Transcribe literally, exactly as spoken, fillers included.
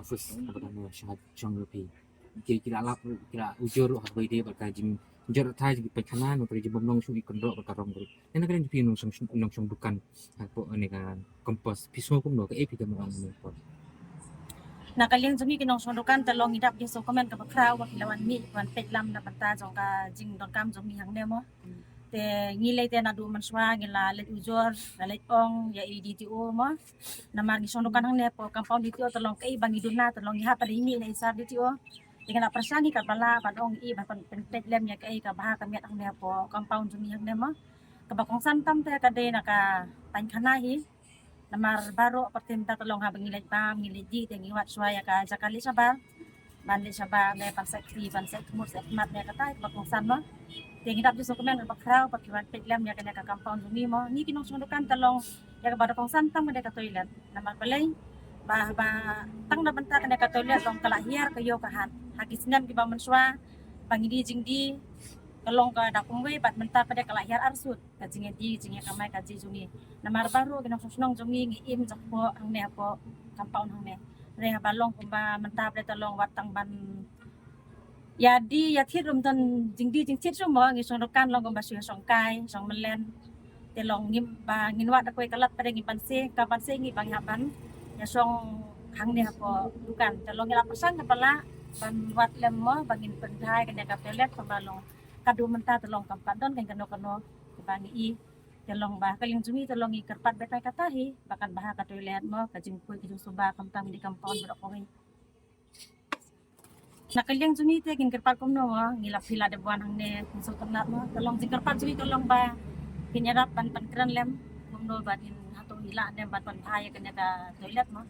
First, kaba dang shong shong ruh phi. Ki ki la lap ruh, ki la ujor ruh ha bai de bad ka jing jor thai jing paikhana, nangta jing bym long shuh i kynroh bad ka rong ruh. Ena ka dang phi nongshong nongshong dukan. Hapoh ne ka compost phi sngew kumno, ka e phi ka nong ne por. Na ka liang jong ngi ki nongshong dukan, te long ngi dap ki sngewkmen kaba khraw ba ki la wan mih wan peit lam na bynta jong ka jingdonkam jong ngi hangne mo. Te ngi lei te naduh mynshuwa ngi la leit ujor, la leit ong ïa i D T O mo. Namar ngi shong dukan hangne hapoh compound D T O, te long kaei ba ngi duna, te long ngi hap ban mih na i sar D T O. Te ngi la pyrshang hi katba lah ban ong i ban pyn- pynpeit lem ïa kaei ka bha ka miat hangne hapoh compound jong ngi hangne mo. Kaba kongsan tam te ka dei na ka paikhana hi. Namar baroh pyrthei mynta te long haba ngi leit bam ngi leit dih te ngi wad shuwa ïa ka jaka leit shabar. Ban leit shabar ne ban sait kti ban sait khmut sait khmat ne, kata kaba kongsan mo. Te ngi dap ki sngewkmen kaba khraw ba ki wan peit lem ïa kane ka compound jong ngi mo. Ngi ki nongshong dukan te long ïa kaba da kongsan tam ka dei ka toilet. Namar balei? Ba ba tang na bynta kane ka toilet long ka la hiar ka ïew ka hat. Ha ki snem kiba mynshuwa ba ngi die jingdie ka long ka da kumwei bad mynta pat de ka la hiar arsut ka jingïadie jingïakamai ka jong ngi. Namar baroh ki nongshong shnong jong ngi ngi im jakpoh hangne hapoh compound hangne. Hynrei haba long kumba mynta pat de te long wat tang ban ïadie ïathied ruh ym don jingdie jingthied shuh mo, ngi shong dukan long kumba shu ïa shong kai shong myllen. Te long ngim ba ngin wad da kawei ka lad pat de ngim banse, ka banse ngi ba ngi hap ban ïa shong hangne hapoh dukan. Te long ngi la pyrshang katba lah ban wad lem mo ba ngin pynthai kane ka toilet, kumba long ka dei mynta te long kam pat don kano kano kaba ngi i. Te long ba ka liang jong ngi te long ngi kyrpad batai kata hi ba kan bha ka toilet mo, ka jingpui ka jingsuba khamtam di compound baroh kawei. Na ka liang jong ngi te ngin kyrpad kumno mo, ngi la phi la dep wan hangne, ngi sngewtynnat mo. Te long jingkyrpad jong ngi te long ba phin ïarap ban pynkren lem kumno ba kin hato i lah ne ban pynbha ïa kane ka toilet mo.